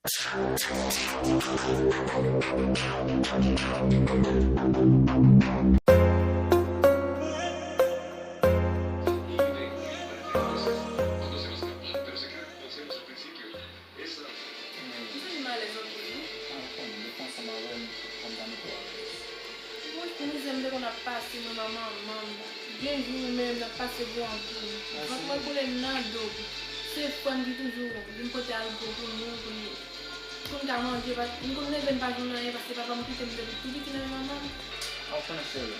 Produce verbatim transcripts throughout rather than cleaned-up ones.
Ou santi m alèz anpil, wi. Ah, ou konnen, depi ansanm avè m, fò m ta mete w alèz. Woy, pou mizè m te konn ap pase, mwen, manman, manman. Gen jou menm, n ap pase gwo anpil. Vant mwen koule nan do. Se frè m ki toujou vin pote algo pou nou, pou nou, pou n ka manje. Paske m konn leve, m pa jwenn anyen, paske papa m kite m depi tou piti nan men manman m. Ah, ou konnen, cheri,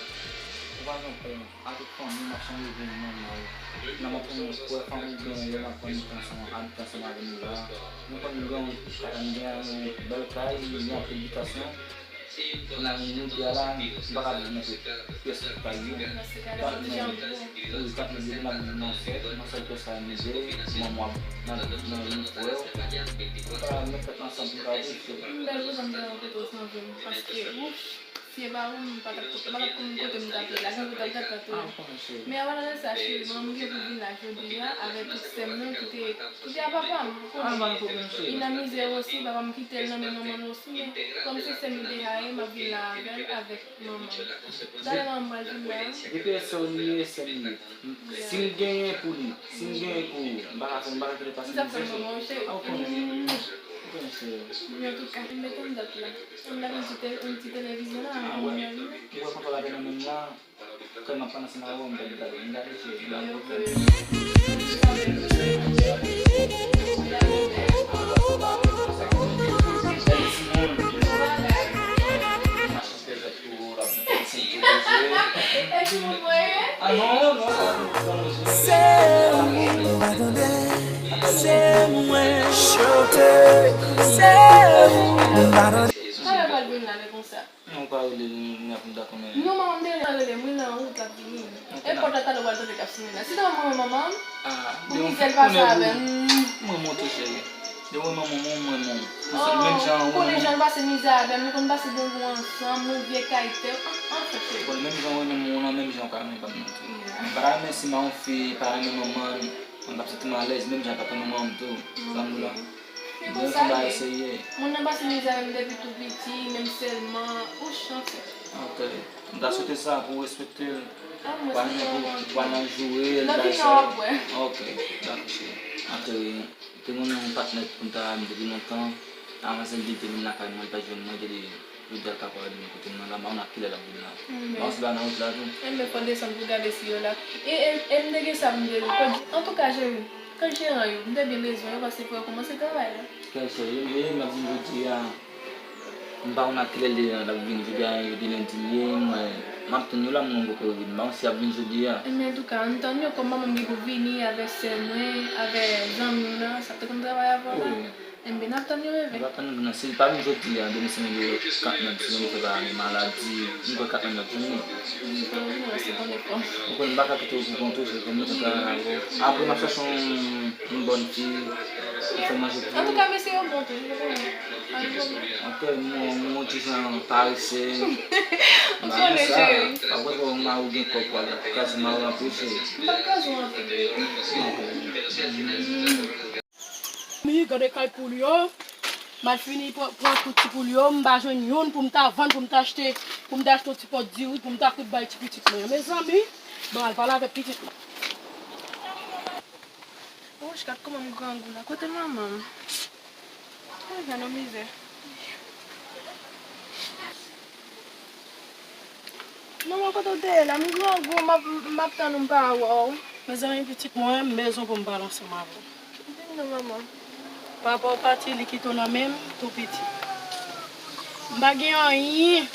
ou pa gen pwoblèm. Avèk fanmi m, m ap sonje vin manman w. Lè m ap vin kwè fanmi m genyen yo, m ap konn ansanm, abite ansanm avè nou la. Nou konn gen yon kay, m gen yon bèl kay, m gen anpil bitasyon. Kounye a, nou di a la, m pa ka viv nan tout pyès kay yo. Wi, tank nou di n ap viv nan sèl, nan sèl pyès kay nou de, manman w ap nan, nan yon frè w. M pa ka met tèt ansanm pou m ka viv, cheri. M bèl kontan m te rankontre w nan vi m, paske, ouf. Si e pa ou, m pa t ap, m pa t ap konn kote m t ap ye la, gen kote m t ap gade tèt ou. Ah, m konnen, cheri. Men anpalan de sa, cheri, manman m gen pou vin la jodi a avèk tout sè m nan ki te, ki te a papa m, ou konnen. Ah, pa gen pwoblèm, cheri. Li nan mizè osi, papa m kite l nan men manman l osi, men kòm se sè m li deja ye, m ap vin la avè l, avèk manman m. Talè manman m pral vin la. Depi e sè w li ye, sè m li ye. Si m genyen pou li, si m genyen pou ou, m pa ka fè, m pa ka kite l pase mizè, cheri. Ah, ou konnen, ou konnen, cheri. Men antouka, m mete m dat la. Ann lage yon ti te-, yon ti televizyon la, ann konn mwen vini. Ou wè konpè la te nan men m la, kè m ap pale ansanm avè w, m pèdi gade. M gade, cheri, m gade. Bèl timoun. Mache kè vèt pou ou la, m te pase tou poze. Ah, non, non, non, non, non. Se ou, m pa tande. Se mwen. Choke. Se ou, m pa tande. Talè pral vin la, lè konsa. Non, ou pa rele li, li ap dakò, men. Non, manman m deja rele m, wi, nan wout l ap vini. Ok, e pòt la talè w al tande k ap sonnen la. Si se mwen, manman m, pou mizè l pase avè m. Mwen monte, cheri. Depi mwen, manman m, mwen, mwen. Pou sa, menm jan, ou konnen jan l pase mizè avè m, nou konn pase bon gou ansanm, nou vye kay tè. An, anfen, cheri. Bon, menm jan ou renmen moun nan, menm jan ou ka renmen pa m nan tou. M pa ta renmen si m a yon fi, pa renmen manman l, mwen p ap santi m alèz, menm jan l p ap renmen manman m tou. Sa m di w la. Se konsa l ye. Moun nan pase mizè avè m depi tou piti, menm sèlman, ou chante. Ok. M ta swete sa pou w respekte l. Ah, mwen se sa mwen. Ou pa nan joure l, bagay sa yo. Ok, dakò, cheri. Antre, te gen yon patnè pou m ta avè m depi lontan. Avan se l di l te vin lakay mwen, li pa t jwenn mwen, li te di Jodi a l ka pale de mwen kote m nan la, m pa konn a kilè l ap vin la. M pa konn si l pa nan wout la tou. Enben, fò w desann pou w gade si yo la. E, e, e m te gen sa pou m te di w. Antouka, cheri, kòd jeran yo, m te byen bezwen yo, paske fò yo kòmanse travay la. Kèl serye, m ye, m ap vin jodi a. M pa konn a kilè l ap vin jodi a, jodi lendi l ye, mwen, m ap tann yo la, mwen poko vin. M pa konn si y ap vin jodi a. Enben, antouka, ann tann yo, kòm manman m gen pou vini avèk sè mwen, avèk zanmi w la, sa te konn travay avè w la. Wi. Enben, n ap tann yo, bebe. Nou ap tann yo, si l pa vin jodi a, demen si Bondye vle, kat mèt, si Bondye fè pa gen maladi, m kwè kat mèt ap jwenn li. Wi, fò l vini, se bon efò. Ou konnen m pa ka kite w pou kont ou, se pou mwen konn travay avè w. Apre, m ap chache yon, yon bòn fi pou fè manje pou ou. Antouka, mesye yo bon tou, ou konnen. Pa gen pwoblèm. Antouka, m, m, yon ti jan parese. Ou konnen, cheri. Pa kwè twò mari w gen kòb pou al kraze mari w anpil, cheri. M p ap kraze w anpil, bebe. Ok. Mi, gade kay poul yo. M al fini pran, pran tout ti poul yo. M pa jwenn youn pou m ta vann, pou m ta achte, pou m ta achte yon ti pòt diri, pou m ta kout bay ti pitit mwen an. Mezanmi, m al pale avèk pitit mwen. Wouch, gad kòman m grangou la. Kote manman m? Ay, gad yon mizè. Manman, kote w te ye la? M grangou, m ap, m ap tann ou, m pa wè w. Mezanmi, pitit mwen, m bezwen pou m pale ansanm avè w. Di m non, manman. Papa w pati, li kite w nan men m, tou piti. M pa gen anyen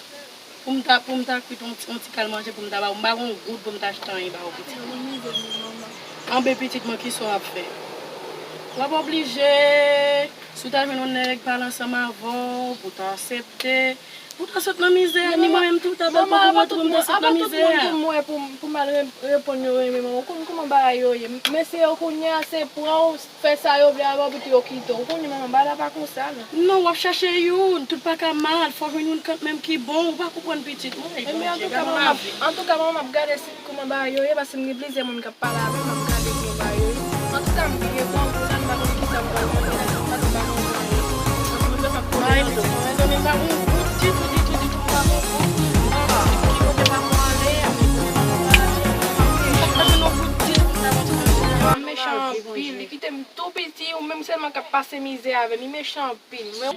pou m ta, pou m ta kwit yon ti, yon ti kal manje pou m ta ba w. M pa gen yon goud pou m ta achte anyen ba w, pitit mwen. Anben, pitit mwen, kisa w ap fè? W ap oblije, si w ta jwenn yon nèg pale ansanm avè w, pou w ta aksepte, ou ta sot nan mizè a, ni mwen menm tou, ta bèl pou mwen tou, m ta sot nan mizè a. Manman, avan tout moun pou m wè, pou m, pou m al re-, reponn yo renmen manman. Ou konn kòman bagay yo ye. Mesye yo kounye a, se pran w, fè sa yo vle avè w, epi yo kite w. Ou konnen manman, bagay la pa konsa, non. Non, w ap chache youn, tout pa ka mal, fò w jwenn youn kanmenm ki bon, ou pa konprann pitit mwen. Ebyen, antouka, manman, antouka, manman, m ap gade si Kòman bagay yo ye, paske m gen plizyè moun k ap pale avè m, m ap gade kòman bagay yo ye. Antouka, m byen grangou la, m pa konn kisa m pral manje la, m pa konn bagay yo ye. Pa gen yon gout ditou, ditou, ditou, m pa gen yon gout. Ki kote pa pou ale? M pa gen yon gout ditou, m pa gen yon gout. Mechan anpil, li kite m tou piti, ou menm sèlman k ap pase mizè avè m, li mechan anpil. Men,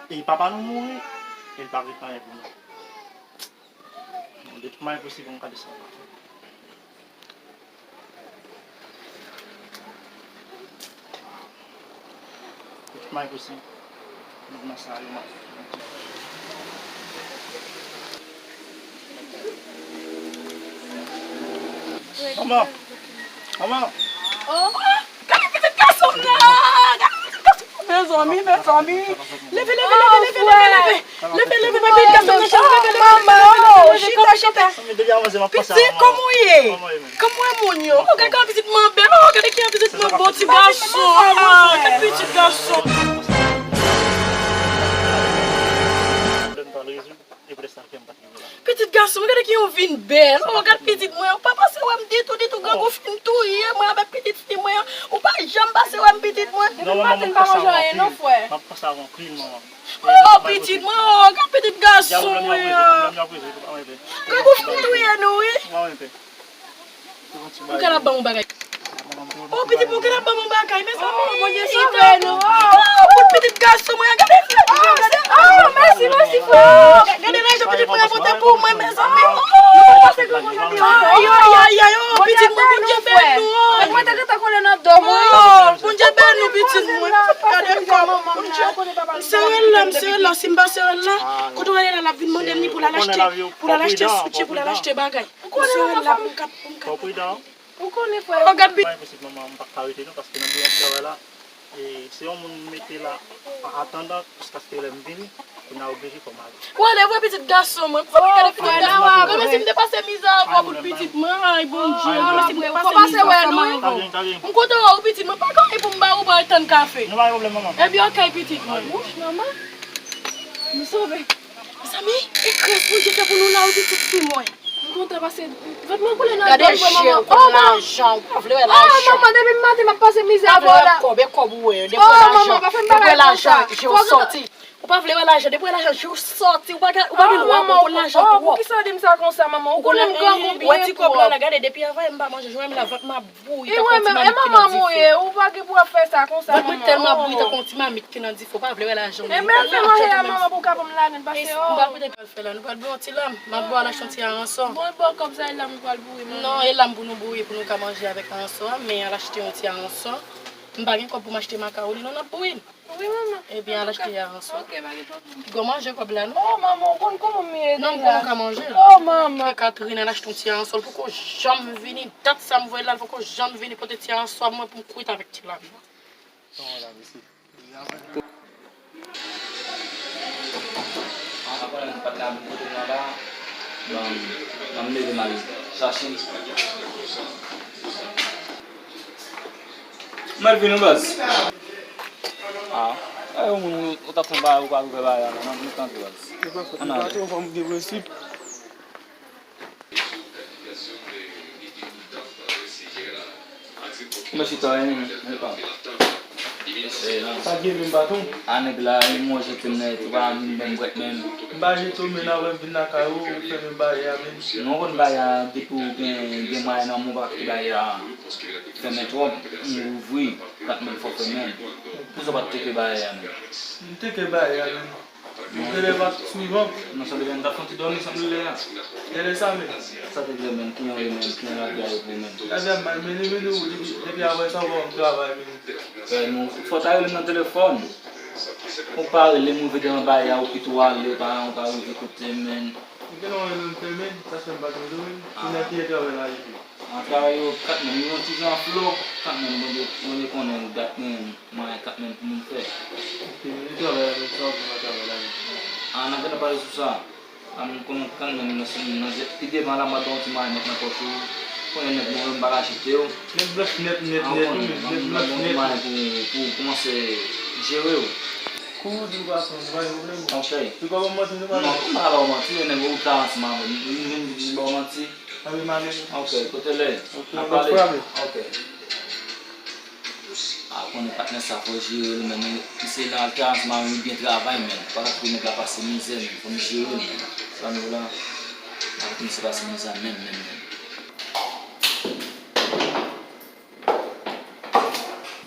E papa nou mouri, e l pa ret anyen pou nou. Bon, de tout manyè posib, m ka desann. De tout manyè posib, m nan sa yo, m ap Manman! Manman! Oh, gade pitit gason m nan! Gade pitit gason m! Mezanmi, mezanmi! Leve, leve, leve, leve, leve, leve! Leve, leve, leve, pitit gason m nan, leve, leve, leve, leve, leve, chita, chita! Pitit, kòman w ye? Kòman w ye, moun yo? Oh, gade kòman pitit mwen bèl! Oh, gade kijan pitit mwen bon ti gason! Ah, gade pitit gason! Pitit gason m, gade kijan w vin bèl. Oh, gad pitit mwen. Ou pa pase wè m ditou, ditou. Grangou fin touye mwen avèk pitit fi mwen an. Ou pa janm pase wè m, pitit mwen. Depi maten m pa manje anyen non, frè. Oh, pitit mwen, oh, gad pitit gason mwen an. Grangou fin touye nou, wi. Ou ka la ban m bagay. Oh, pitit mwen, ou ka la ban m bagay, mezanmi. Oh, Bondye sove nou. Oh, pou pitit gason mwen, gade frè. Oh, mèsi, mèsi, frè. Gade lajan pitit mwen pote pou mwen, mezanmi. Ay, ay, ay, ay, oh, pitit mwen, Bondye beni nou. Mwen te gentan kole nan do mwen. Oh, Bondye beni nou, pitit mwen. Gade kòman Bondye. M sere l la, m sere l la, si m pa sere l la, kote w ale la, l ap vin mande m li pou l al achte, pou l al achte soutyen, pou l al achte bagay. Ou konnen manman fè m. Fò w pridan. Ou konnen frè. Oh, gad pitit. Mwen posib manman, m pa ka rete non, paske nan biwo m travay la, e se yon moun m mete la an atandan jiskaske lè m vini, kounye a oblije fò m ale. Ou ale vre pitit gason mwen. Fò m gade pitit gason mwen. Kòmsi m te pase mizè avè w pou pitit mwen. Ay, Bondye. Kòmsi m te pase mizè avè w. M kontan wè w pitit mwen. Pa gen anyen pou m ba ou, ba w tann kafe. Non, pa gen pwoblèm, manman. Ebyen, ok, pitit mwen. Wouch, manman. Nou sove. Mezanmi, e gras Bondye fè pou nou la, ou pitit fi mwen. M kontan paske vant mwen koule nan do m, manman. Gade je w, ou konn lajan, ou pa vle wè lajan. Oh, manman, depi maten m ap pase mizè avè w la. Ou pa vle wè kòb, e kòb ou wè yo. Depi w wè lajan, depi w wè lajan, je w sòti. Ou pa vle wè lajan, depi w wè lajan, je w sòti. Ou pa gen, ou pa gen lwa, ou konn lajan twòp. Poukisa w di m sa konsa, manman? Ou konnen m grangou byen twòp. Wè ti kòb la, gade, depi avan yè m pa manje, jwenn m la, vant m ap bouyi tankou yon ti mamit ki nan dife. Vant mwen tèlman bouyi tankou yon ti mamit ki nan dife, ou pa vle wè lajan w. Ebyen, fè manje a, manman, pou w ka ban m lajan, pase, oh. M pral pote fè la, nou pral bouyi yon ti lam. M ap ba w al achte yon ti aransò. Bon, bon, kòb sa e lam nou pral bouyi, manman. Non, e lam pou nou bouyi, pou nou ka manje avèk aransò a, men al achte yon ti aransò. M pa gen kòb pou m achte makawoni, non, n ap bouyi l. Wi, manman. Ebyen, al achte aransò. Ok, pa gen pwoblèm. Piga w manje kòb la, non? Oh, manman, ou konn kòman m ye deja. Non, m konnen w ka manje l. Oh, manman. Catherine, al achte yon ti aransò, l poko janm vini. Dat sa m voye l la, l poko janm vini pote ti aransò a mwen pou m kwit avèk ti lam nan. Bon, la, mesi. An, apre nan ti pat la, kote m nan la, ban m, ban m leve m al chache l. Mwen vin, baz. Ah, e yon moun ou t ap fè bagay, ou pa ouvè bagay la, non, nou tande, baz. Ann ale. Mwen chita, wi, men pa. Sa gen menm baton? A nèg la, li mwen jete m nan etou, pa menm bwèt menm. M pa jete w, men avan m vin lakay ou, ou fèmen baryè a menm. Non, konn baryè a, depi w gen, gen mwayen nan men w, pa kite baryè a fèmen twòp, m ouvri, pa t menm fò fèmen. Poukisa w pa t teke baryè a menm? M teke baryè a menm. Mwen te leve swivan. Non, sa vle di m ta fè yon ti dòmi, sa m lè a. Gade sa menm. Sa te vle menm, kijan w ye menm, kijan lavi a ye pou ou menm? Lavi a mal, men li vini ou depi, depi apre sa ou pa wè m travay menm. Fò ta rele m nan telefòn. Ou pa rele m, ou vide anba a, ou kite w ale, ou pa, ou pa rive kote m menm. Ou gen yon rele m fè menm, sa fè m pa tande w menm. Kounye a ki travay la ye? An travay yo, kat menm, yon ti jan flo, kat menm, Bondye, Bondye konnen dat menm. Mwen, kat menm pou moun fè. Ok, men travay la menm, sa w di nan travay la menm? A, n ap gentan pale sou sa. A, m konnen kat menm nan, nan, nan, pi devan la, m ap ba w ti mwayen nèt nan pòch ou. Konnen nèt mwen, m pa ka jete w. Nèt blanch nèt, nèt, nèt, wi, nèt blanch nèt. Mwayen pou, pou kòmanse jere w. Kou di m pa sonn, pa gen pwoblèm. Ok. Ou pa ban m manti, non, pa. Non, m pa ba w manti, e nèg ou ta ansanm avè m. Ou vin di m ba w manti. Anvi m ale. Ok, kote lè? Ok, n ap pale. Ok. A, ou konnen patnè sa fò jere l, men li se la al travay ansanm avè m, li byen travay, men pa ka kite nèg la pase mizè, men fò m jere l, men sa nou la, pa kite misye pase mizè menm, menm, menm.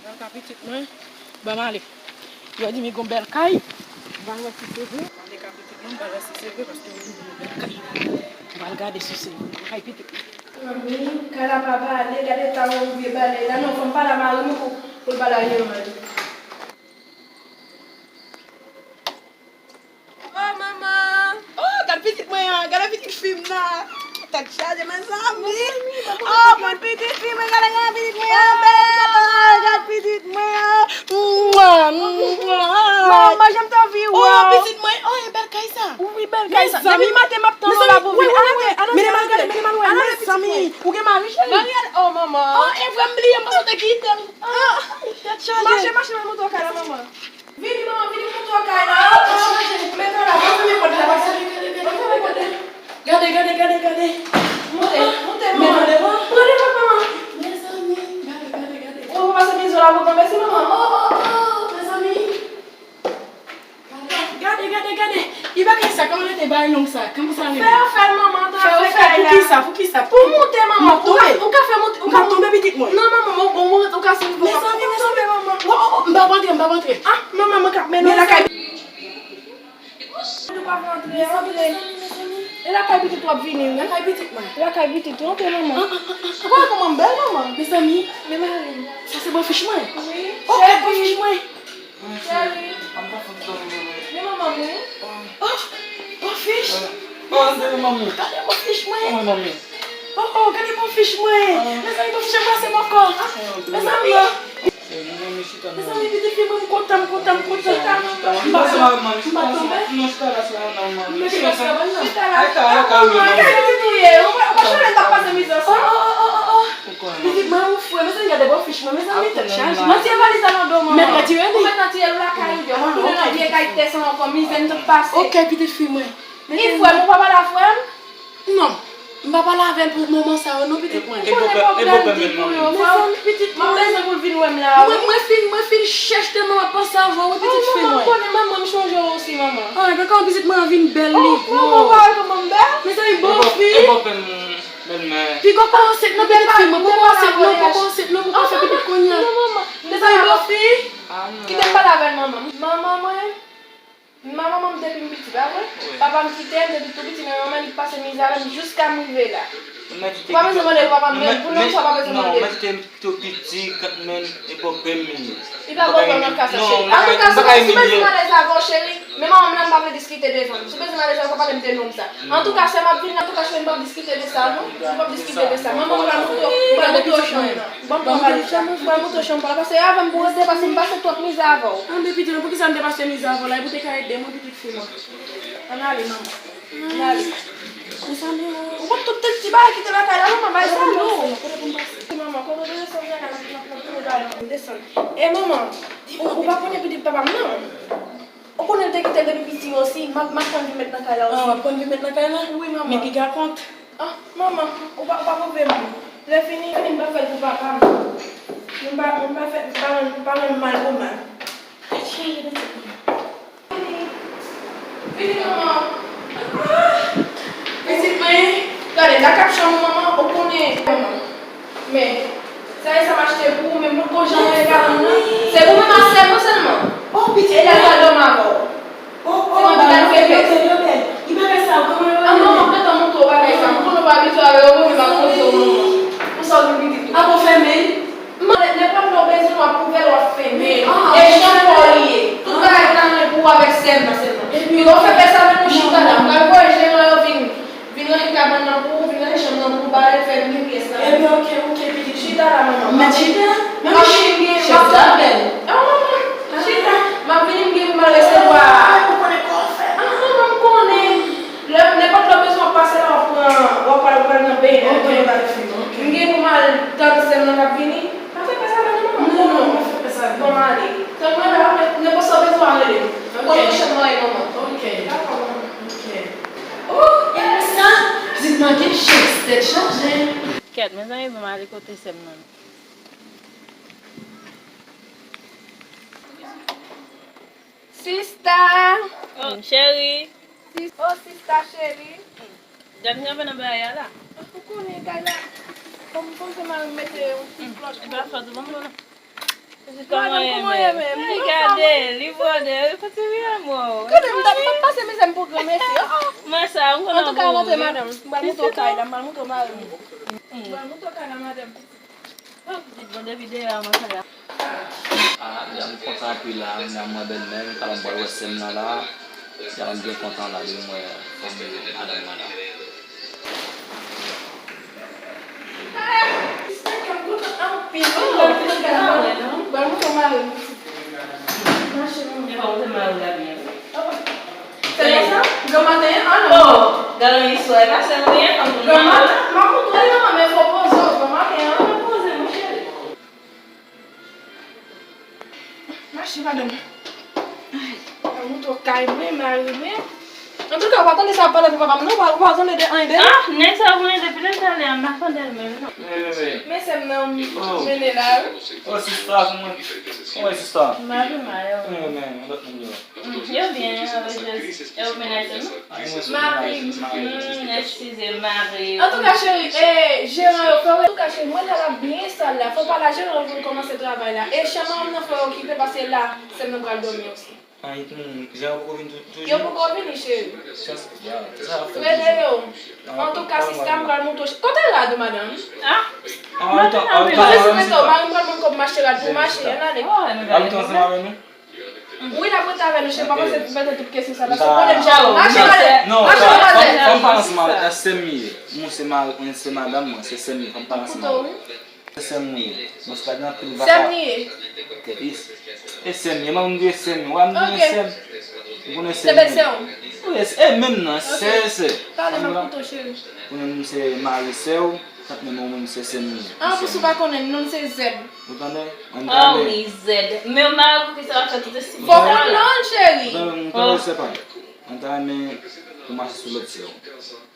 Bèl ka pitit mwen, ban m ale. Yo di m gon bèl kay, m pral wè si se vre. Bèl ka pitit mwen, m pral wè si se vre, paske yo di m gon bèl kay. M pral gade si se vre, kay pitit mwen. Manmi, kay la pa bale, gade ta yon vye bale la. Non, fò m pale a mari m pou, pou l pale a Yolan. Oh, manman! Oh, gad pitit mwen an, gade pitit fi m nan. Tèt chaje, mezanmi. Oh, bon pitit fi mwen, gade, gade pitit mwen an, bèl. Gad pitit mwen an. Mwa, mwa. Manman, jan m t anvi wè w. Oh, pitit mwen, oh, e bèl kay sa. Wi, bèl kay sa. Depi maten m ap tann w la pou vin. Ann antre, ann antre, ann antre. Mezanmi, ou gen mari, cheri? Mariel, oh, manman. Oh, e vre, m bliye, m panse w te kite m. Ah, tèt chaje. Mache, mache, mwen montre w kay la, manman. Vini, manman, vini, m montre w kay la. Oh, oh. Mete w la, mwen fèmen pòt la, mwen fèmen pòt la. Gade, gade, gade, gade. Monte, monte, manman. Pran devan, manman. Mezanmi, gade, gade, gade. Ou pa pase mizè la pou kanpe si manman. Oh, oh, oh, mezanmi. Gade, gade, gade. Li pa gen sa, kòman rete bay long sa? Kòman sa rele? Fè yo fè l, manman, antre fè kay la. Pou kisa? Pou kisa? Pou moute, manman. Ou ka, ou ka fè moute, ou ka tonbe, pitit mwen. Non, manman, ou, ou, ou ka sou nivo. Mezanmi, mezanmi, manman. Oh, oh, oh, m p ap antre, m p ap antre. Ah, manman, mwen k ap mennen w lakay. Ou pa vle antre, antre. E lakay pitit w ap vini, wi. Lakay pitit mwen. Lakay pitit ou, antre, manman. Ou pa wè kòman m bèl, manman? Mezanmi. Men mari m. Sa se bòfich mwen? Wi. Ok, bòfich mwen. Cheri. Men manman m, wi. Oh, bòfich. Oh, se manmi. Gade bòfich mwen. Oh, manmi. Oh, oh, gade bòfich mwen. Mezanmi, bòfich mwen se mwen ankò. Mezanmi. Mezanmi, pitit fi mwen, m kontan, m kontan, m kontan. M pa tonbe. M mete kòs kabann nan. Chita la, chita la. Manman, kèt pitit ou ye? Ou pa, ou pa chonje n t ap pase mizè ansanm? Oh, oh, oh, oh, oh. Pitit mwen, ou fre, mezanmi, gade bòfich mwen, mezanmi, tèt chaje. Mwen tire valiz la nan do, manman. Mèt la tire li. Ou mèt nan tire l lakay ou, yo. Mwen tounen nan vye kay tè sa ankò, mizè n t ap pase. Ok, pitit fi mwen. Li frè m, ou pa pale a frè m? Non. M pa pale avè l pou moman sa yo, non, pitit mwen. Ou konnen pòblèm di pou yo. Mezanmi, pitit mwen. M ap bezwen pou l vin wè m la, wi. Mwen, mwen fin, mwen fin chèch tèlman m ap panse avè w, wi, pitit fi mwen. Oh, manman, m konnen, manman, m chonje w osi, manman. Ah, ebyen, kòman pitit mwen an vin bèl, li gwo. Oh, manman, ou pa wè kòman m bèl? Mezanmi, bòfi. E bòpè m, bèlmè. Piga w pa ansent non, pitit fi mwen, poko ansent non, poko ansent non, poko fè pitit kounye a. Non, manman. Mezanmi, bòfi. Ah, non. Kite m pale avè l, manman. Manman mwen, manman mwen depi m piti, pa vre? Wi. Papa m kite m depi tou piti, men manman li pase mizè avè m jiska m rive la. Ou pa bezwen mande papa m, men pou non sa, ou pa bezwen mande. Non, mwen kite m tou piti, men e bòpè m li ye. Li pa bòpè w nan ka sa, cheri. Antouka, si w bezwen m alèz avè w, cheri, men manman m la, m pa vle diskite devan l. Si w bezwen m alèz avè w, pa pale m de nonm sa. Antouka, sè m ap vin la, antouka, cheri, m p ap diskite de sa, non. M p ap diskite de sa. Manman m pral monte w, m pral monte w chanm nan. Ban m pran valiz la. M pral monte w chanm pa w la, pase avè m pou rete, pase m pase twòp mizè avè w. Anben, pitit mwen, poukisa m te pase mizè avè w la? E pou te ka ede mwen, pitit fi mwen. Ann ale, manman. Ann ale. Mezanmi, ou konn tout, tout ti bagay ki te lakay la, manman, bagay sa lou. Manman, kote w te desann lakay la, m desann. E manman, ou, ou pa konnen pitit papa m nan? Ou konnen l te kite l depi piti osi, m ap, m ap konn vin met nan kay la osi. Ah, w ap konn vin met nan kay la? Wi, manman. Men piga kont. Ah, manman, ou pa, ou pa pwouve m. Lè fini, fini, m pa fè l pou papa m. M pa, m pa fè, m pa rann, m pa rann mal pou mal. Tèt chaje pitit mwen. Vini. Vini, manman. Ah! Pitit mwen, gade, la k ap chanm ou, manman, ou konnen, manman. Men, sa e sa m achte pou ou, men m potko janm wè galan nan. Se pou mwen, ma sè mwen sèlman. Oh, pitit mwen. E lè l pral dòmi avè w. Oh, oh, se mwen ki t al fè pès. Li bagay sa yo, kòman yo rele? Ah, non, m ap gentan montre w bagay sa. M konnen w pa abitye avè yo, men m ap montre w, manman. Pou sa w vin pitit ou. Ah, bon, fèmen. Manman, nenpòt lè w bezwen, w ap ouvè l, w ap fèmen. Ah, e jan kò w li ye. Tout bagay ki nan men pou w avèk sè m nan sèlman. Epi lè w fè pès avè nou, chita la. M pral voye jeran yo vin. Vin range kabann nan pou ou, vin range chanm nan pou ou, bale, fè vin pyès la. Ebyen, ok, ok, pitit. Chita la, manman. Mèt chita? Manman, chita. Chèz la bèl. Ah, manman, chita. M ap vini, m gen pou m al resevwa. Ah, ou konnen kò w fè. Ah, manman, m konnen. Lè, nenpòt lè w bezwen w ap pase la, w ap pran, w ap pral, w ap pral nan benyen, w ap pran yon bagay fini. M gen pou m al tann sè m nan k ap vini. Pa fè pès avè nou, manman. Non, non, pa fè pès avè nou. Bon, m ale. Tann mwen la, men, nenpòt sa w bezwen, w a rele m. Ok. Kote w chanm mwen ye, manman. Ok. Dakò, manman. Ok. Oh, e sa, pitit mwen gen chans, tèt chaje. Kèt, mezanmi, ban m ale kote sè m nan. Sista! Oh, cheri! Sis, oh, sista cheri! Gad m kanpe nan bagay a la. Ou konnen kay la. Kòm m panse mari m mete yon ti flòt. E pa fòt ou ban m non. Madanm, kòman w ye menm? Ay, gade, li bwode, li fè ti ri a mò. Gade, m t ap pase mizè m pou granmesi. Oh, oh. Mwen sa, m konnen. Antouka, rantre, madanm. M pral montre w kay la, m pral montre w mari m. M pral montre w kay la, madanm. Ah, deja m kontan anpil la, m la mwen bèlmè m, talè m pral wè sè m nan la, deja m byen kontan la, depi m wè fanmi madanm mwen la. M kontan anpil, wi, m pral montre w mari m. Mache, manman. Epa, montre mari w la byen, wi. Se konsa? Granmaten an, non? Oh, gade yon istwa, e pa sèl mwen, fanm pou mwen. Granmaten, m ap montre w, manman, men fò poze w, granmaten an. Fò poze, mon cheri. Mache, madanm. Ay, m ap montre w kay mwen, mari mwen. Antouka, w pa tande sa ap pale pou papa m, non? W pa, w pa tande de anyen de li? Ah, nèg sa ap mwen depi lè talè a, m pa tande l menm, non. Men, men, men. Men sè m nan, oh, mennen la, wi. Oh, sista, kòman, kòman w ye, sista? M pa pi mal, e ou? Men, men, men, lòt moun yo. Mm, yo byen, yo jis, e ou mennaj ou, non? Mari m. Mm, eskize m, mari m. Antouka, cheri, e, jeran yo, fè w, antouka, cheri, mwen la, l ap byen sal la. Fò w pale a jeran yo pou l kòmanse travay la. E chanm manman m nan, fò yo kite, paske la, sè m nan pral dòmi osi. An, jeran poko vin tou-, toujou? Yo poko vini, cheri. Rele yo. Antouka, sista, m pral montre w. Kote rad ou, madanm? Ah? Madanm, mari m pral ban m kòb m achte rad pou m achte, ann ale. Wi, l ap rete avè nou, cheri, pa panse mete tout kesyon sa la sou kote m. Mache, madanm. Mache, madanm. Fò m pale ansanm avè l, sè m li ye. Mwen se mari, mwen se madanm mwen, se sè m li ye, fò m pale ansanm avè l. Se sè m li ye. Mwen se pa gen anpil vaka. Sè m li ye. Tèt isi. E sè m li ye, mwen m di e sè m li, w a m di e sè m. Ou konnen sè m li ye. Se bèlsè w? Wi, e menm nan, sè, sè. Pale, m ap koute w, cheri. Ou konnen m se mari sè w, tank menm ou menm se sè m li ye. An plis ou pa konnen l, non l se Zèd. Ou tande? Ann tande. Oh wi, Zèd. Men mari pou ki sa w ap fè tout esti. Fò konn non l, cheri. Ou tande, ou tande, se pa. Ann tande pou mache sou lòt sè w.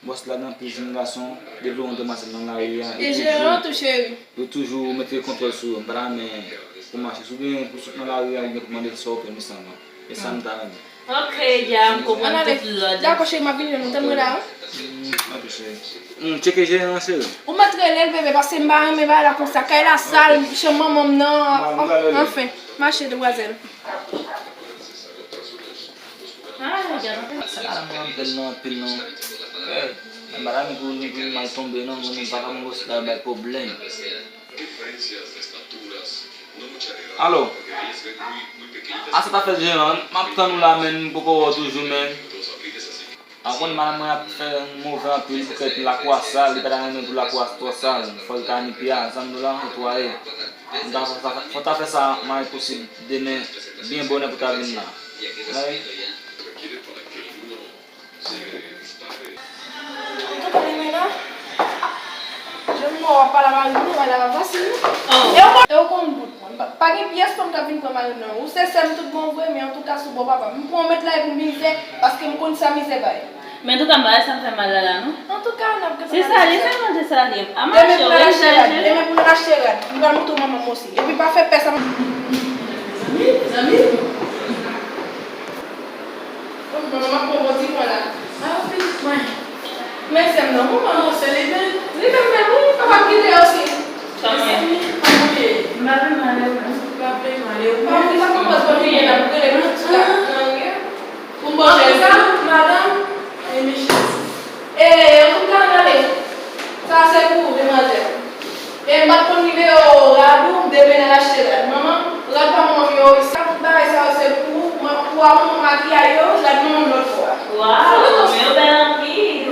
Bòs la gen anpil jenn gason, depi yon demwazèl nan lari a, yo toujou, yo toujou mete kontwòl sou yo. M pa ta renmen pou mache. Si w gen pou sot nan lari a, ou gen pou mande l sè w pèmi sèlman. E sa m ta renmen. Ok, dja, m konprann tout lòd. Dakò, cheri, m ap vini, nou tann mwen la, wi. Mm, ok, cheri. Mm, tcheke jeran an, cheri. Ou mèt rele l, bebe, paske m pa renmen bagay la konsa. Kay la sal, chanm manman m nan. Anfen, mache, demwazèl. Sa la, mwen anpil nan, anpil nan. Madanm, pou nou, pou nou mal tonbe, non, mwen, vagabon bòs la bay pwoblèm. Alo. A, sa ta fè jeran, m ap tann ou la, men m poko wè w toujou, men. A, w konn madanm mwen ap fè move anpil pou kèk lakwa sal, li pa ta renmen pou lakwa twò sal, fò l ta ni pye a, zanmi w la, netwaye. M ta fò ta, fò ta fè sa, mari posib, demen, byen bonè pou ta vin la. Wi. Antouka, Limena, jan m wè w ap pale a mari m nan, bagay la pa fasil, non. E w konn, e w konn bout mwen. Pa, pa gen pyès fanm k ap vin pran mari m nan. Ou se sè m tout bon vre, men antouka sou bò papa m. M pran w met la pou mizè, paske m konn sa mizè bay. Men antouka, m pa wè sa k fè mal la, la, non. Antouka, n ap gentan pale sou sa. Se sa l ye, se manje sa l ye. A mache, wi, m pral achte rad. Demen pou n al achte rad. M pral montre w manman m osi. Epi pa fè pè sa. Mezanmi, mezanmi. Manman m ap pran bò di mwen la. A, pitit mwen. Men sè m nan, manman. Oh, se li menm? Li menm menm, wi. Papa m kite yo osi. Mezanmi, kòman w ye? M pa pi mal, e ou menm? M pa pi mal, e ou menm? Ou pa konprann bò di mwen la, m rele nou tout la. Nan rye. Pou m ba w chèz la, madanm? E men chèz. E, antouka, gade. Sa se pou ou, demwazèl. E m pa t konn nimewo rad ou, m te vin al achte rad. Manman, rad pa manman m yo, sa tout bagay sa yo se pou ou, pou a manman makiyaj yo, rad manman m lòt fwa. Waw, men yo bèl anpil.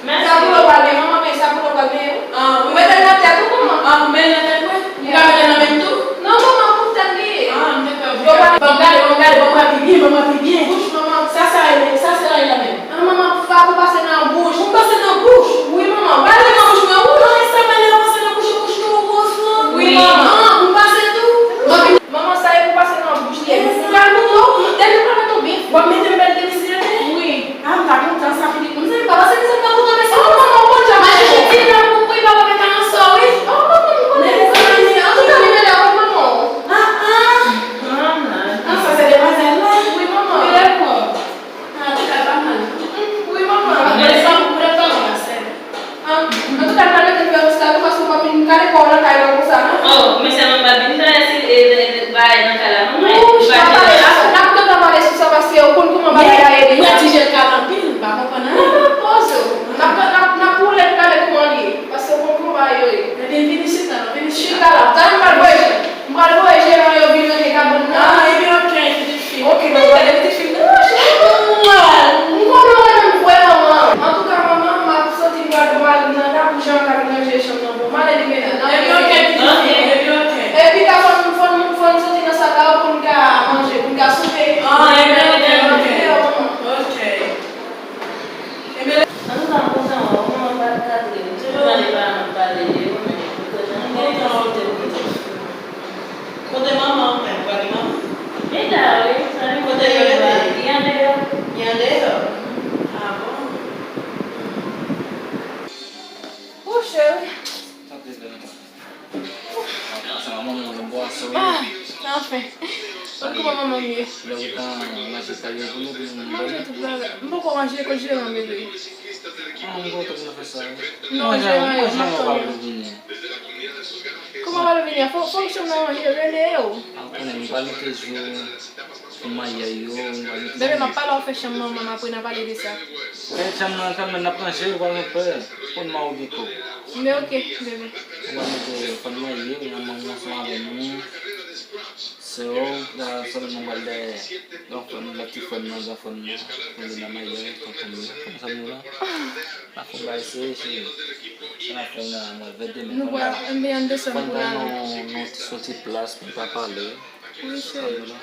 Sa koulè w pral gen, manman, men sa koulè w pral gen. Ou mete l nan tèt ou, manman? An, men nan tèt mwen? M ka mete l nan men m tou? Non, manman, pou tèt li ye. An, m te pè. Yo pral, ban m gade, ban m gade, ban m gade, ban m gade pi byen, ban m gade pi byen. Bouch, manman. Sa, sa, sa, sa, sa, sa, sa. Ah, manman, fap ou pase nan bouch. Ou pase nan bouch? Wi, manman. Pale nan bouch mwen. Ou nan estafèl yo pase nan bouch, bouch nou gwo sou. Wi, manman. Ou pase tou? Manman, sa e pou pase nan bouch li. Ou pral moutre w. Depi ou pral mete w byen. W ap mete m bèl tenis li ete? Wi. Ah, m ta kontan sa, pitit mwen. Mezanmi, papa, se mizè m nan kontan, mèsi. Oh, manman, ou konn jan mache chiti la pou wi, papa, mete anso, wi. Oh, manman, m konnen. Bagay nan kay la, manman, ou pa jere. N ap gentan pale sou sa paske ou konn kouman bagay la ye deja. Mwen di jel kal anpil, m pa konprann anyen. Poze w. N ap, n ap, n ap woule pou gade kouman l ye. Paske ou konn kouman bagay yo ye. Ebyen, vin isit la, non, vin isit la. Chita la. Talè m pral voye, m pral voye jeran yo vin ranje kabann nan. Ah, ebyen, ok, pitit fi. Ok, mwen pral pitit fi m nan. M konnen w renmen m vre, manman. Antouka, manman, m ap soti, m pral, m pral nan kay pou Jean Kal ranje chanm nan pou m. M ale li mennen nan. Ebyen, ok, pitit fi, ebyen, ok. Epi, ta fò n, fò n, fò n soti nan sal la pou n ka manje, pou n ka soupe. Ah, ebyen, ok, ok. Ok. Ebyen, antouka, m kontan wè w, manman pa t ka trè. M toujou tande paran m pale de ou, men m kontan wè w. Kote manman w menm? Ou pa gen manman? Li la wi, sa li. Kote yo rete? Li andeyò. Li andeyò? Ah bon? Ou cheri. Sa te fè nan maten? Sa manman mwen bwason wi. Ah, anfen. Kòman manman m ye? Lè ou tan manje sa yo pou nou, pou nou manje tout bagay. M poko manje, kot jeran, bebe? Ah, m poko fè sa wi. Non, jeran, manje, manje, manje, manje. Kòman w pral vini a? Fò, fò w chanm nan ranje, rele yo. Ah, konnen, m pral mete zo pou mayi yo, m pral mete. Bebe, m ap pale w fè chanm manman m, apre n a pale de sa. Fè chanm nan, chanm nan, n ap ranje, ou pa gen pè. Konn ma ou gen kòb. Men ok, bebe. Ou pral mete fòn mayi, manman m ansanm avè nou. Sè w, la, sèlman m pral dèyè gran frè m, lòt ti frè m nan, gran frè m nan, pou l nan mayi, tonton m yo. Konn sa nou la. N ap fè yon bagay serye, cheri. Sa n ap fè la, mwen vè demen. Nou pral, enben, ann desann pou n ale. Fò n ban nou, nou ti soti plas pou n pa pale. Wi, cheri.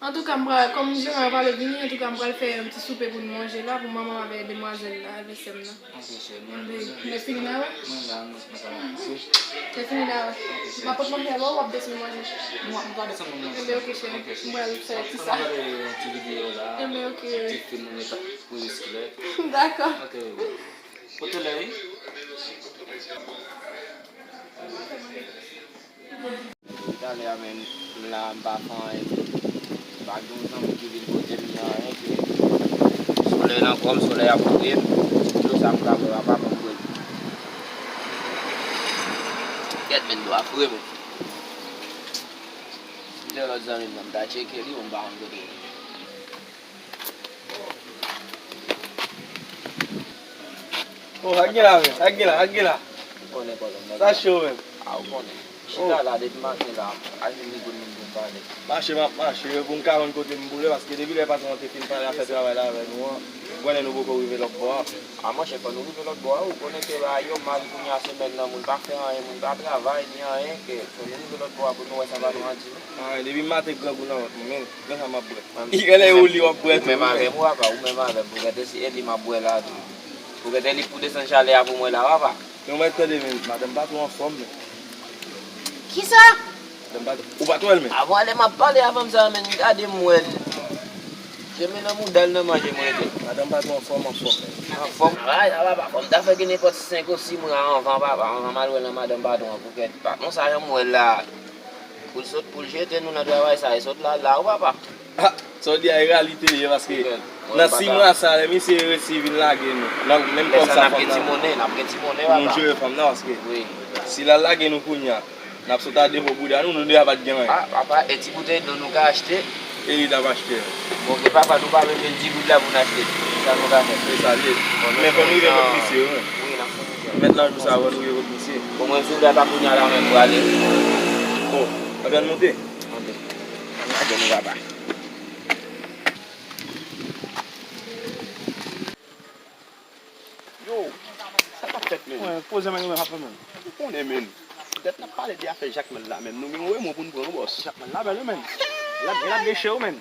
Antouka, m pral, kòm jeran yo pa vle vini, antouka, m pral fè yon ti soupe pou n manje la, pou manman m avèk demwazèl la, avèk sè m nan. Ok, cheri, nou. Enben, nou fini la, wi? Mwen la, mwen, mwen ka manje. Nou fini la, wi? Ok, cheri. M ap pot manje la ba w, w ap desann manje. Mwen, mwen pa desann manje. Enben, ok, cheri. Ok, cheri. M pral fè ti sa. N ap gade yon ti videyo la, enben, ok, yon ti fim, nou mete pou riskilè. Dakò. Ok, bebe. Pote lè, wi. Talè a, men, m la, m pa fè anyen. M pa gen yon zanmi ki vin kote m, ni anyen, ke solèy nan kò m, solèy ap boule m. Tout sa m ka fè, papa, ban m kwè. Kèt, men, dlo a fre, men. M te wè lòt zanmi m nan, m ta tcheke li, bon, m pa konn kote l ye. Oh, sa k gen la, men? Sa k gen la? Sa k gen la? Ou konnen, patwon, nèg la. Sa cho, men. A, ou konnen. Chita la depi maten la, al vin li kote m pou m pale. Mache, m ap mache, pou m ka konn kote m boule, paske depi lè patwon an te fin pale afè travay la avè nou an, ou konnen nou poko rive lòt bò a. A, monchè, fò nou rive lòt bò a, ou konnen ke bagay yo mal kounye a, semèn nan, moun pa fè anyen, moun pa travay, ni anyen, ke fò nou rive lòt bò a pou nou wè sa patwon an di nou. A, depi maten grangou nan vant mwen, men, men sa m ap bwè. Li genlè ou li w ap bwè tou, ou menm avè m, papa, ou menm avè m, pou gade si e li m ap bwè la tou. Pou gade li pou desann chalè a pou mwen la, papa. Men ou mèt tande, men, madanm pa twò anfòm, men. Kisa? Madanm pa, ou pa t wè l, men. Avan lè m ap pale avè m sa, men, gade m wè l. Jemè nan mouda l nan manje m rete. Madanm pa twò anfòm, anfòm, men. Anfòm? Ay, a papa, fò m ta fè gen nenpòt senk ou sis mwa anvan, papa, anvan m al wè nan madanm patwon an, pou kèt patwon sa jan m wè l la. Pou l sot, pou l jete nou nan travay sa, e sot la, la, wi, papa. Ah, sa w di a, e reyalite li ye, paske nan sis mwa sa, lè misye resi vin lage nou, nan menm kòb sa, n ap gen ti monnen, n ap gen ti monnen, papa. Pou nou jere fanm nan, paske si l al lage nou kounye a, n ap sot a depo bouda nou, nou deja pa t gen anyen. Ah, papa, e ti boutèy dlo nou ka achte? E li t ap achte. Bon, ke papa, nou pa menm jwenn di goud la pou n achte. Sa nou ka fè? Se sa l ye. Men fò nou rive kot misye, wi. Wi, n ap fè. Mèt nan jou sa, fò nou rive kot misye. Bon, mwen sou data kounye a la, men m prale. Oh, ann fè n monte. Monte. Ann lage nou, papa. Yo, sa k ap fèt, men? Mwen, poze men, mwen, papa, men. Ou konnen, men. Poutèt n ap pale de afè Jakmèl la, men. Nou gen yon remon pou n pran, bòs. Jakmèl la bèl, wi, men. L ap, l ap deche, wi, men.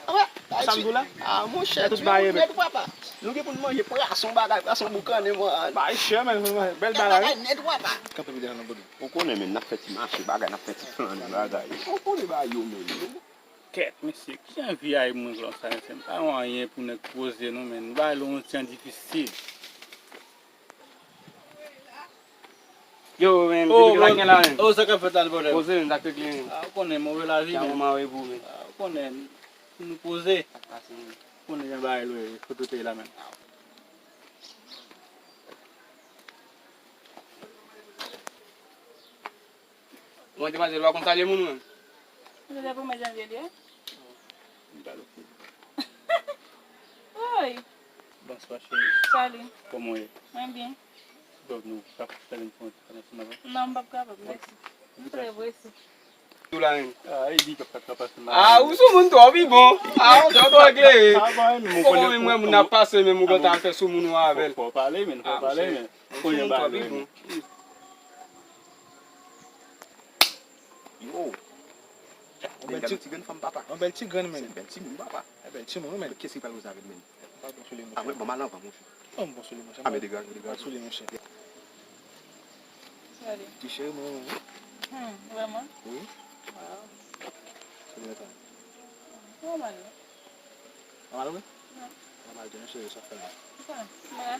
Sa m di w la? Ah, monchè, tout bagay nèt, papa. Nou gen pou n manje pwason, bagay, pwason boukannen, mwen. Bagay chè, men, bèl bagay. Bagay nèt, papa. Kanpe pi devan nan bòd ou. Ou konnen, men, n ap fè ti mache, bagay, n ap fè ti flann, bagay. Ou konnen bagay yo, men. Kèt, mesye, kijan vi a ye moun konsa, mesye? M pa wè anyen pou nèg poze non, men. Bagay la yon jan difisil. Yo, men, oh, sa k ap fèt la, bòdèl? Poze, men, sa k regle, men. Ah, ou konnen, move lavi, men. Kya mwen mare pou, men. Ah, ou konnen, nou poze. Ou konnen jan bagay lwe, kote w te ye la, men. Mwen, demwazèl, ou pa konn salye moun, ou menm? Se le premye janvye li ye? M pa okipe. Woy! Bonswa, cheri. Salut. Kòman w ye? Mwen byen. Donk, nou p ap fè n fè yon ti pale ansanm avè m? Non, m p ap kapab, mèsi. M trè prese. Tou la menm. Ah, e di k ap ka pase mal. Ah, ou sou moun twò, pi bon. Ah, ou twò, twò klere. Ah, bon, men ou konnen mwen, moun ap pase, men ou gentan fè sou moun ou avè l. Fò w pale, men fò w pale, men. Ou sou moun twò, pi bon. Yo. Yon bèl ti grenn fanm, papa. Yon bèl ti grenn, men. Se yon bèl timoun, papa. Yon bèl timoun, men. Kiyès ki pral koze avè l, men? M pa bon sou li, monchè. Ah, mwen, bon, m al anvan, monchè. Non, m bon sou li, monchè. Ah, men degaj, degaj. M bon sou li, monchè. Sale. Ti cheri, mwen renmen w. Hmm, vrèman? Wi. Waw. Se vre sa. Nòmal, wi. Nòmal, wi? Non. Nòmal, tou, monchè, sa fè mal. Sa, mwen la.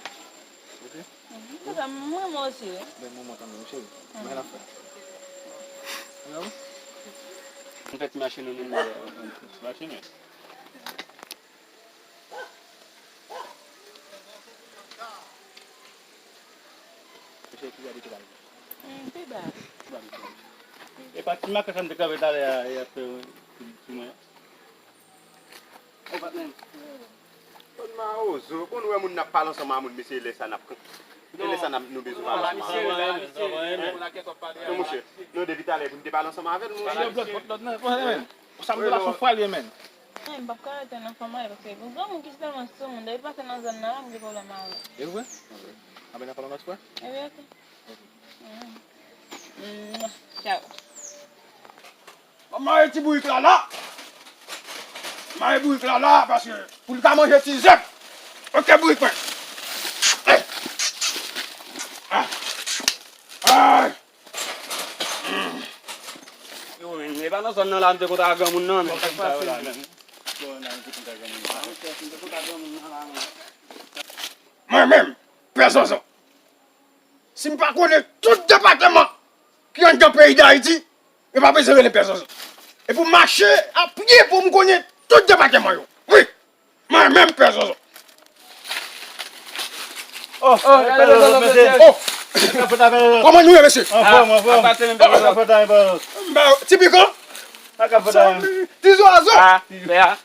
Ok? Mhm. Mwen renmen w osi, wi. Men mwen, mwen tanmen, monchè. Mhm. Mwen la fè. Hello? Mwen fè ti mache nou, nou, nou, nou, ti mache nou. Mesye, ki gade ki pale? Hmm, pi ba. E pa ti makak sa m te kanpe talè a, y ap fè sou mwen. Ou pa t menm. Konn mawozo, konn wè moun n ap pale ansanm a moun, mesye, lè sa n ap, e lè sa n ap, nou bezwen pale ansanm a moun. Non, monchè, non, depi talè pou n te pale ansanm avè l, monchè. Sa m te la sou fwa l ye, menn. Mwen, m p ap ka rete nan fanm mwen, paske gen granmoun ki tèlman sou moun, depi l pase nan zòn nan la, m gen pwoblèm avè l. E vre? Anben, n ap pale yon lòt fwa? Ebyen, ok. Mm. Tchao. Mwen mare ti bourik la la. Mare bourik la la, paske pou l ka manje ti zèb. Ok, bourik mwen. Eh. Ah. Ay. Yo, men, e pa nan zòn nan la m te kontre a granmoun nan, men. Mwen menm, Pè Zòzò, si m pa konnen tout depatman ki anndan peyi Dayiti, yo pa bezwen rele Pè Zòzò. E pou m mache a pye pou m konnen tout depatman yo. Wi. Mwen menm, Pè Zòzò. Oh, oh, Pè Zòzò, mesye. Oh. Kòman nou ye, mesye? Anfòm, anfòm. Apa se menm, Pè Zòzò? Apa fè ta, Pè Zòzò? M ba ti pikan. Apa fè ta? Ti zwazo. Ah, pè a.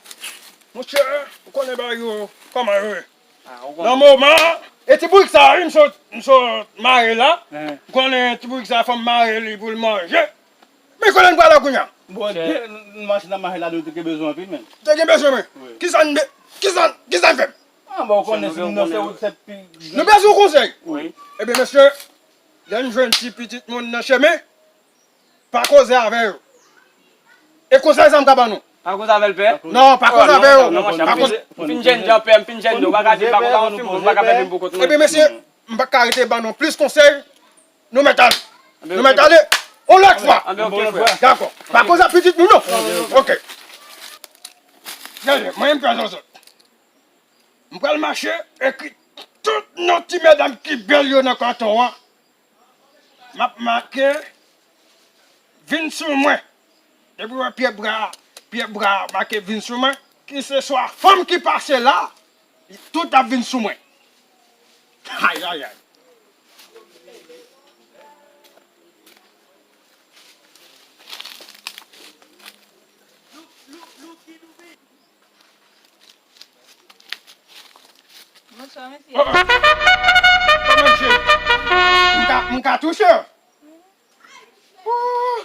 Monchè, ou konnen bagay yo, kòman yo ye? Ah, ou konnen. Nan moman, e ti bourik sa, wi, m sot, m sot mare la. M konnen ti bourik sa, fò m mare li pou l manje. Men kote n prale kounye a? Bon, de, machin nan mache la, nou te gen bezwen anpil, men. Te gen bezwen, men. Wi. Kisa n be-, kisa, kisa n fè? Ah, bon, ou konnen si nou nan se ou se pi. Nou bezwen yon konsèy. Wi. Ebyen, mesye, lè n jwenn ti pitit moun nan chemen, pa koze avè yo. E konsèy sa m ka ban nou. Pa koze avè l, pè? Non, pa koze avè yo. Non, monchè, m fin jèn jan, pè, m fin jèn jan, ou pa ka di m pa koze avè yon ti moun, ou pa ka fè vin pou kont mwen. Ebyen, mesye, m pa ka rete ban nou plis konsèy. Nou mèt ale. Nou mèt ale. On lòt fwa. Anben, ok, frè. Dakò. Pa koze a pitit nou, non. Ok. Gade, mwen, m pè zòzòt. M pral mache ekri tout non ti medam ki bèl yo nan kanton an. M ap make vin sou mwen. Depi w wè pye bra, pye bra make vin sou mwen, kiseswa fanm ki pase la, tout ap vin sou mwen. Ayayay. Bonswa, mesye. Oh, oh. Kòman, mesye? M ka, m ka touche w? Ooh,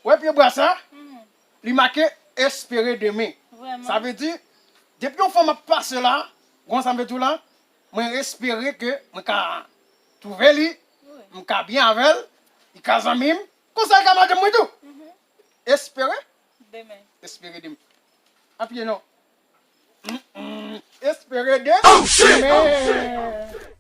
wè pye bwa sa? Mhm. Li make espere demen. Vrèman? Sa vle di, depi yon fanm ap pase la, ou konn sa m vle di w la, mwen espere ke mwen ka twouve li, wi, m ka byen avè l, li ka zanmi m, konsa li ka madanm mwen tou. Mhm. Espere? Demen. Espere demen. Apiye non. Mm, mm. Espere demen. Oh, shit! Oh, shit!